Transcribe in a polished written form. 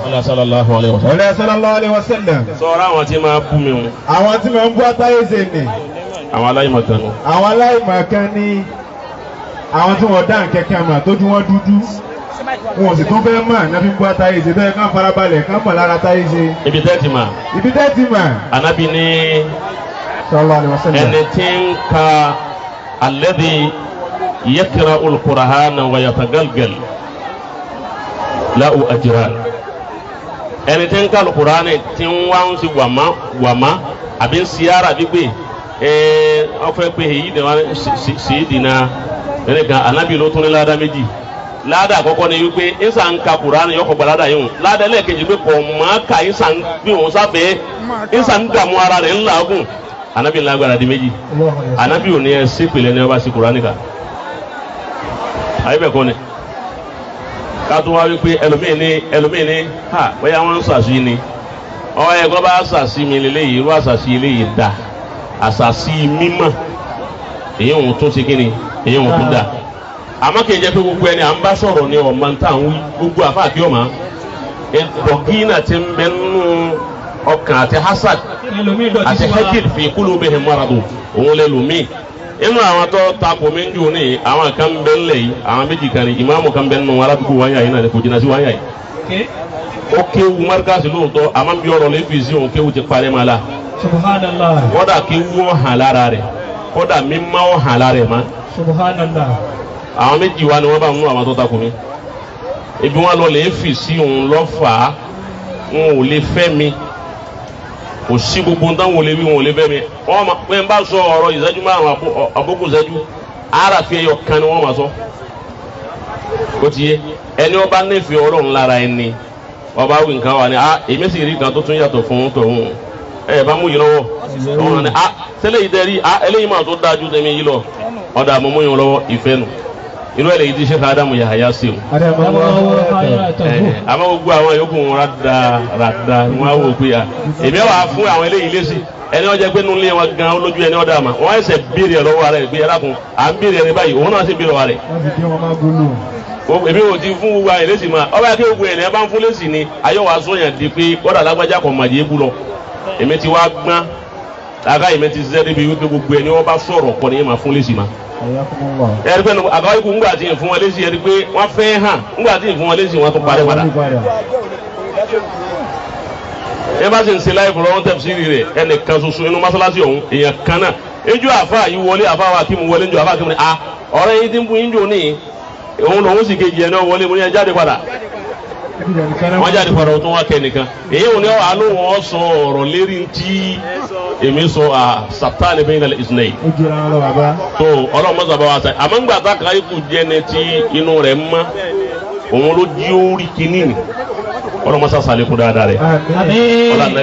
Ọlá sallallahu alayhi wa sallam. Ọlá sallallahu alayhi wa sallam. Sọ̀rọ̀ àwọn tí máa bú mi wọn. Àwọn tí máa ń bú Atáyé ṣe nì. Àwọn aláìmọ̀kan nù. Àwọn aláìmọ̀kan ní àwọn tí wọ́n dá nkẹ́kẹ́ mà tójú wọn dúdú. Wọn ò sì tún fẹ́ mọ̀ náà fi ń bú Atáyé ṣe tó yẹ kán farabalẹ̀ kán mọ̀ lára Atáyé ṣe. Ibi tẹ́ ti mà. Ibi tẹ́ ti mà. Anabi ní Sallallahu alayhi wa sallam. ẹni tí ń ka alladhi yaqra'u al-Qur'ana wa yatagalgal lahu ajran. Ẹni tí ń ka al-Qur'ani tí ń wá ń si wàmá wàmá àbí ń si ara gbígbé ẹẹ wọ́n fẹ́ pé èyí ni wọ́n sì dìnnà ẹni kan anabi ló tún ní ládàá méjì. Ládàá àkọ́kọ́ ni wípé ìsà ń ka Qur'ani yọkọ̀ gba ládàá yìí hùn. Ládàá ẹlẹ́ẹ̀kejì pé kò mọ̀ ká ìsà ń gbé òun sáfẹ́ ìsà ń dààmú ara rẹ̀ ńlá gùn. Anabi ńlá gbára di méjì. Anabi ò ní ẹ sípìlẹ̀ ní ọba sí Qur'ani ká ayé bẹ̀ kọ́ ni ká tó wá wípé ẹlòmíì ní ẹlòmíì ní ha bóyá wọ́n ń sàṣì ni ọ ẹ̀gbọ́n bá sàṣì mi lélẹ́yìí, irú àṣàṣì eléyìí da àṣàṣì mímọ́ èyí òun tún ṣe kíni, èyí òun tún da. Àmọ́ kì í jẹ́ pé gbogbo ẹni à ń bá sọ̀rọ̀ ni ọ̀ma ń tà ń wí gbogbo àfa àkí ọ̀ma dọ̀gínà ti ń bẹ nínú ọkàn àti hasad àti hekid fi qulubihim maradu òun lè lòmíì inú àwọn tó takò mí ń jù ní àwọn kan ń bẹ ńlẹ̀ yìí. Àwọn méjì kan ní ìmáàmù kan bẹ nínú aládùúgbò wáyà yìí náà kò jìnnà sí wáyà yìí. Ó kéwu markaz lóòótọ́, àmọ́ bí ọ̀rọ̀ lè fi sí òun kéwu ti parẹ́ máa la. Subhanallah. Kódà kéwu ó hàn lára rẹ̀, kódà mímá ó hàn lára rẹ̀ má. Subhanallah. Àwọn méjì wa ni wọ́n bá ń mú àwọn tó takò mí. Ibi wọn lọ lè fi sí òun lọ fà á, wọn ò lè fẹ́ mi. Kò sí gbogbo nǹkan wọn ò lè wí, wọn ò lè fẹ́ mi. Wọ́n ma pé n bá sọ ọ̀rọ̀ ìṣẹ́jú 5 àbókù ìṣẹ́jú ara fi ẹyọ kan ni wọ́n ma sọ. Ó ti yé ẹni ọba nífẹ̀ẹ́ Ọlọ́run lára ẹni ọba wí nǹkan wà ní a èmi sì rí nǹkan tó tún yàtọ̀ fún tòun ẹ bá mú yìí lọ́wọ́ ọ̀hún ni a sẹ́lẹ̀ yìí dẹ́rí a eléyìí máa tó dáa ju tẹ̀mí yìí lọ ọ̀dà àmọ́ mú yìí lọ́wọ́ ìfẹ́ nu irú ẹ̀ lèyí ti ṣe Ádámù Yahaya sí o. Àmọ́ gbogbo àwọn yòókù wọn rada rada wọn á wò pé a èmi wà fún àwọn eléyìí lésì. Ẹni ọjà pé nulẹ̀ wọn gan olójú ẹni ọ̀dà àmà wọn ẹsẹ̀ béèrè ẹ̀ lọ́wọ́ rẹ̀ pé ẹ dákun à ń béèrè ẹni báyìí, òun náà sì béèrè wa rẹ̀. Èmi ò ti fún gbogbo àyè lésì ma ọba yà kí gbogbo ẹ̀ bá ń fún lésì ni ayọ̀ wàá sọ̀yàn di pé kọ́dà lágbájá kọ̀ màjẹ́ bú lọ. Èmi ti wá gbọ́n àga, èmi ti ṣiṣẹ́ débi wípé gbogbo ẹni wọ́n bá sọ̀rọ̀ kọ́ ni ẹ máa fún lésì ma. Ẹ̀rí pé àgbáwá ikú ńgbà tí ì fún wọn lésì, ẹ̀rí pé wọ́n fẹ́ hàn ńgbà tí ì fún wọn lésì, wọ́n tún parí padà. Ẹ bá sì ń ṣe láì fọlọ́ wọn tẹ̀síìrì rẹ̀ ẹnìkan ṣoṣo inú mọ́sálásí ọ̀hún èèyàn kan náà ejò àfa yìí wọlé, àfa wa kí mu wọlé njọ àfa kí mu ní a ọ̀rẹ́ yìí ti ń bu yín jò ní òun lòun sì kejì ẹ̀ náà wọlé. Mo ní ẹ jáde padà. Wọ́n jáde padà, tó wá kẹ́ nìkan èyí ò ní ọ̀ àlọ́ wọn sọ ọ̀rọ̀ lérí ntí èmi sọ à sàtáni bẹ́ẹ̀ ní ìsúná yìí tó ọlọ́run mọ́sá bá wa sá. Àmọ́ ńgbà tá a kà jẹ́ ni tí inú rẹ̀ mọ́ òun ló jí ó rí kínní ni ọlọ́run mọ́sá sàlékún dáadáa rẹ̀. Àmín.